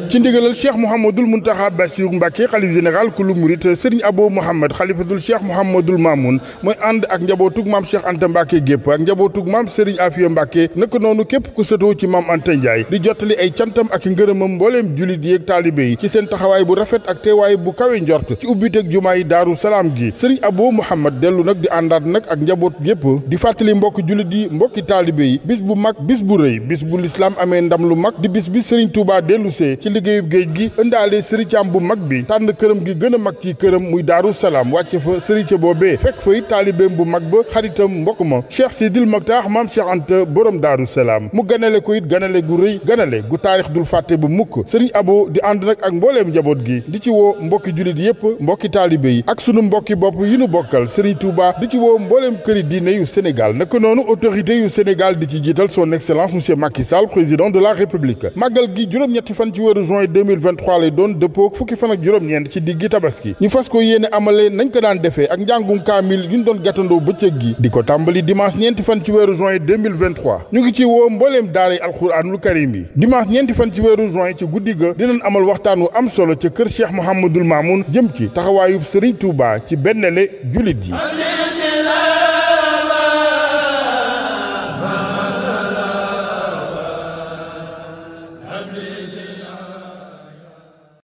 ci ndigalal Cheikh Mouhamadoul Mountakha Bassirou Mbacké xalif général kulu murit Serigne Abo Mouhamed xalifatul Cheikh Mouhamadoul Mamoun mooy ànd ak njabootug maam Cheikh Anta Mbacké gépp ak njabootug maam Serigne Afia Mbacké naka noonu képp ku sëtoo ci maam Anta Ndiaye di jottali ay cantam ak ngërëmam mbooleem julit yi ak taalibe yi ci seen taxawaay bu rafet ak teewaay bu kawe njort ci ubbiteg jumaa yi Daaru Salaam gi Serigne Abo Mouhamed dellu nag di àndaat nag ak njaboot yépp di fàttali mbokki julit yi mbokki taalibe yi bis bu mag bis bu rëy bis bu lislaam amee ndam lu mag di bis bi Serigne Touba dellu see ci liggéeyub géej gi ëndaale sëriñ Caam bu mag bi tànn këram gi gën a mag ci këram muy Daaru Salaam wàcce fa sëriñ ca boobee fekk fa it taalibeem bu mag ba xaritam mbokk ma Cheikh Sidil Mokhtar maam Cheikh Anta borom Daaru Salaam mu ganale ko it ganale gu rëy ganale gu taarix dul fàtte bu mukk sëriñ Abo di ànd nag ak mbooleem njaboot gi di ci woo mbokki julit yépp mbokki taalibe yi ak sunu mbokki bopp yi nu bokkal sëriñ Touba di ci woo mbooleem këri diine yu Sénégal naka noonu autorité yu Sénégal di ci jiital son excellence monsieur Macky Sall président de la République màggal gi juróom-ñetti fan ci weeru juin 2023 lay doon dëppoo fukki fan ak juróom-ñeent ci diggi tabaski ñu fas ko yéene amale nañ ko daan defee ak njàngum kaamil yu ñu doon gàttandoo bëccëg gi di ko tàmbali dimanche ñeenti fan ci weeru juin 2023 ñu ngi ci woo mbooleem daaray alxuraanul karim yi dimanche ñeenti fan ci weeru juin ci guddi ga dinañ amal waxtaan wu am solo ca kër Cheikh Mouhamadoul Mamoun jëm ci taxawaayub Serigne Touba ci bennale julit yi